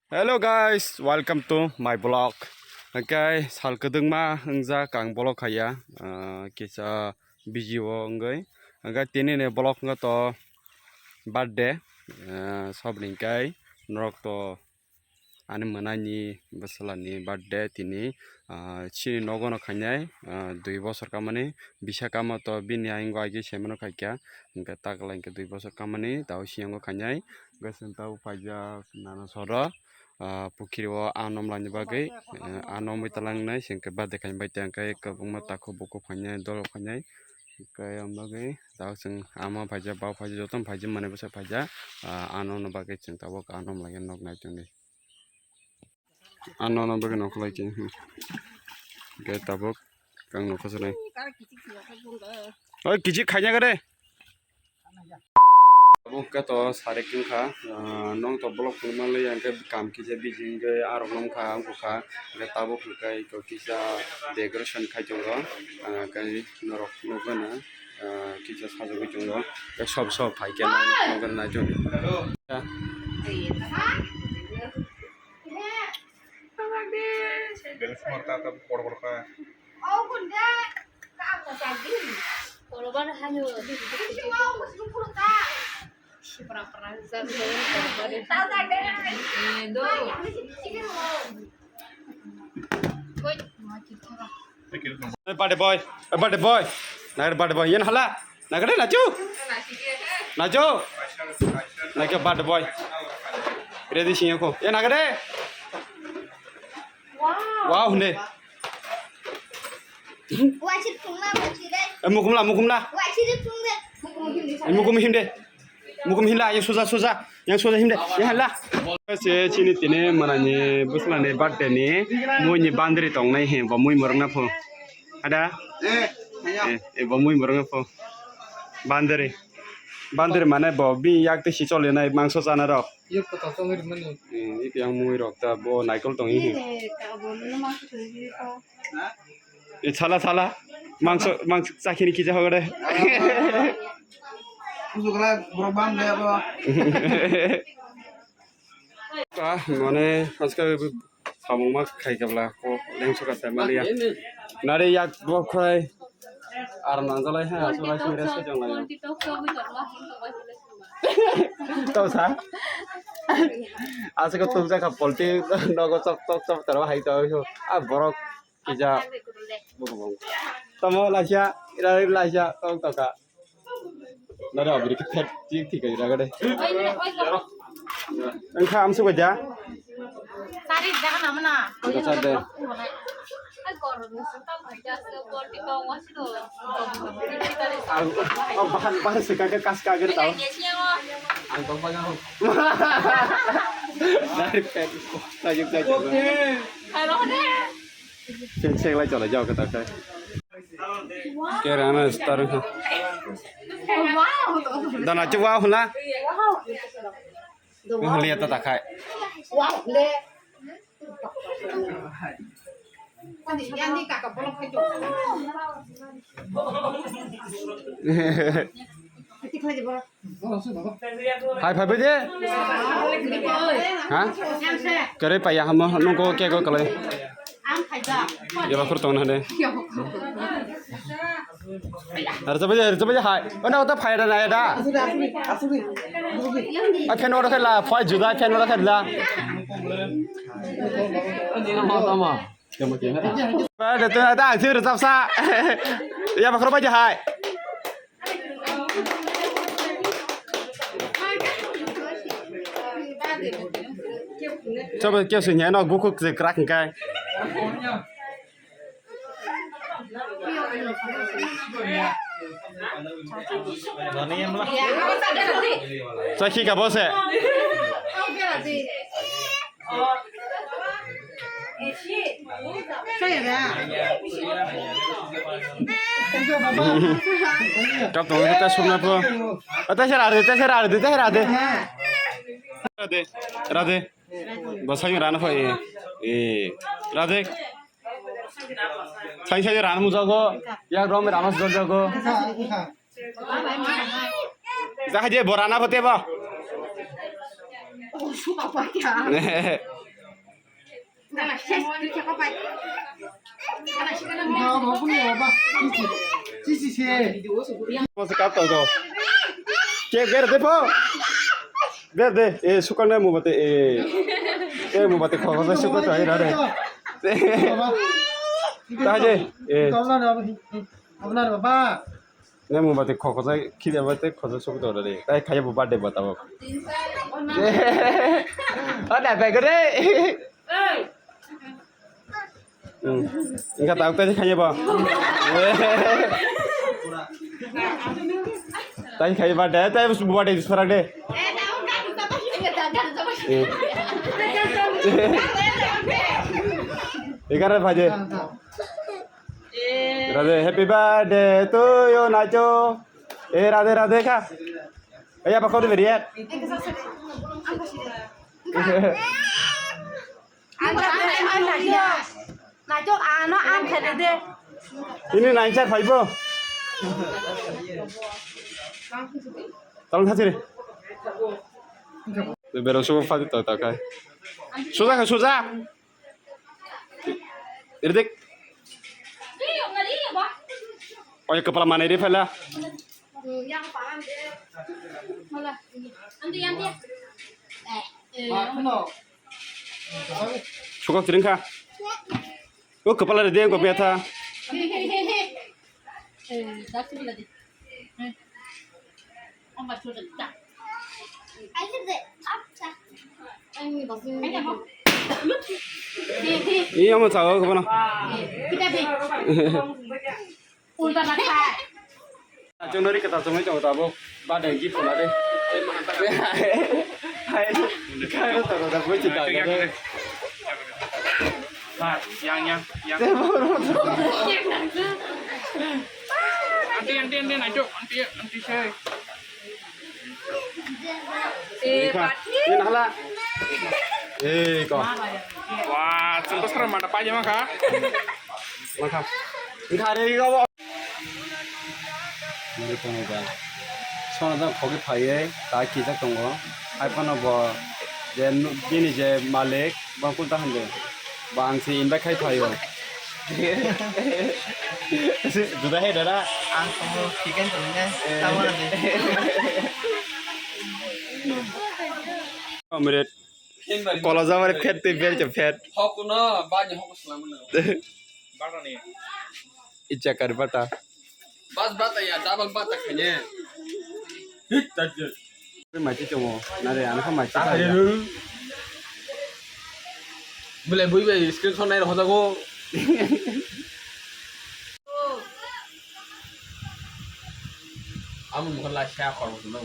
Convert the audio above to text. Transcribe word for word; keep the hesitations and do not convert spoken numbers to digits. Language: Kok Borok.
Hello guys, welcome to my vlog. Hwnkhe sal kwdwkma wngjak ang vlog khaiya, ah, kisa busy o wngwi. Hwnkhe tini ni vlog wngkha to birthday, ah, saboni hwnkhe norok to ani mwnani bwswlani birthday tini, ah, chini nogo no khainai, ah, dui bosor kamani, bisa kamo to bini ayang o agi semano khaikha, hwnkhe takla hwnkhe dui bosor kamani tao siyang o khainai. Hwnkhe chwng tabuk paijak nana soro, ah, pukhiri o anom laina bagwi, ah, anom bai talangnai, hwnkhe birthday khaina bai tei hwnkhe kwbangma takhuk bukhuk phainai, dol phainai, hwnkhe ang bagwi tabuk chwng ama phaijak, bau phaijak, jotono phaijak, manwi bwsa phaijak, ah, anom no bagwi chwng tabuk anom laina nok nai tongdi. Ano no bagwi nokholai khe, hmm. Hwnkhe tabuk kang nokho sanai. Oi, kichik khaina gade. Tabuk khe to sari khe wngkha, ah, nong to vlog phunukma le yang khe kam kisa busy wngkhe arok nong kha wngkha. Hwnkhe tabuk hwnkhe iko kisa decoration khai tongo, ah, kai norok nukgana, ah, kisa sajagwi tongo. Sob sob phaikhe nokna naichomdi. Belai smart ta, ta bor bor kha. Birthday boy, birthday boy, nagari birthday boy, yan hala. Nagade nachu. Nachu. Nake bad boy. Ready sing ko. Ye nagade. Wow hune. Wachit thungna, wachit de. Eh, mukumla, mukumla. Wachit thung de. Mukum him de. Mukum himde. Mukum himla, ye suja, suja. Yang suja himde. Ye hala. Se chini tini manani busla ni birthday ni mui ni bandri tong nai he, bo mui morong na pho. Ada? Eh, eh, eh, bo mui morong na pho. Bandri. Bandri mane bo bi yak te si chole nai mangso chana rok. Yok ko to tong ri mani. Eh, yang mui rok ta bo naikol tong hi. Eh, ka bo no mangso tong hi ko. Eh, chala, chala. Mangso, mangso chakhini kija hogre. Kusu kala borok bam de abo. Ah, mane, aska samung ma khai kabla ko lengso ka family ya. Nare yak bo khrai. Ar nanjalai ha, so lai sumire se jong lai. Tau sa? Aska tum ja ka polti nogo chok chok chok taro hai to. Ah, borok. Kija. Tamo laisa, ira laisa, tong toka. Nada abri ke phet tik tik ira gade. Engkha amsu baja. Sari jaga nama na. Bacha de. Oh, bahan bahan se kake kas kage tau. Ang tong paja. Dari phet. Tajuk tajuk. Seng seng lai chala jao kata kai. Kera na star ha. Dana chu wa hula. Huli ata ta khai. Hai phai bai de. Ha? Kere paya hamo nungko ke ko kale. Yaba khur tong na de. Arja bai, arja bai hai. Ona ota phai da na da. A fan ora khala, phai juda fan ora khala. Ba de tu da sir tapsa. Yaba khur bai hai. Coba kyo sing ya no buku krak kai. Sakhi ka bose. Kap tong kita sumna po. Ata sera ade, ata sera ade, ata sera ade. Rade, rade. Bosai rana po e. E, rade. Sai sai rana mujago. Yak rom rana mujago. Jahaje borana phote ba. Masa kap tau kau. Cek ber de po. Ber de. Eh, sukang na mubate. Eh. Eh, mubate kho kho sukang tau ira de. Taje. Eh. Ne mubate kho kho sai khide bate kho sai sukang tau ira de. Tai khaya bu birthday bata bo. Oh, da bai gre. Hmm. Enggak tahu tadi kayaknya, Bang. Tadi kayak pada, tadi harus buat dari sekarang deh. Hmm. Ikan apa aja? Radhe, happy birthday to you, Nacho. Eh, Radhe, Radhe kha. Eh, apa kau tuh beri ya? Nacho, ano ang khede de. Ini nainchar phaibo. Tolong thasi re. Berok subo phadi to ta kai. Suja ka suja. Irdik. Oye kepala mana ini phala? Sukak tiring kha. O kepala de ko betha. Iya mau tahu ke mana? Ulta na khai. Achung nori kata chungwi chong tabo. Ba dai gift na de. Hai. Khai ro to da boi chita ga de. Ha, yang, yang, yang. Aunty, aunty, aunty, nacho, aunty, aunty, say. Eh, Ini hala. Eh, ko. Wah, contoh serem ada pajama kah? Maka. Enggak ada yang kau. Nari kono ba. Sona jang khogi phaiye, ta kijak tongo. Hai phano bo je nu-, bini je malik, bo kunta hande. Ba ang se invite khai phaio. Juda hai dada. Ang tongo chicken tongo ne. Tamo na de. Comrade. Kola jamare phet tei bel cha phet. Hokuno bani hoku selamu na. Bata ni. Icha kar bata. Bas bata ya, double bata khanye. Hit tajir. Machi chongo. Nare, ano machi. Bule bui bai screenshot nai rokha jago. Amo mukha lai sa khor bo nang.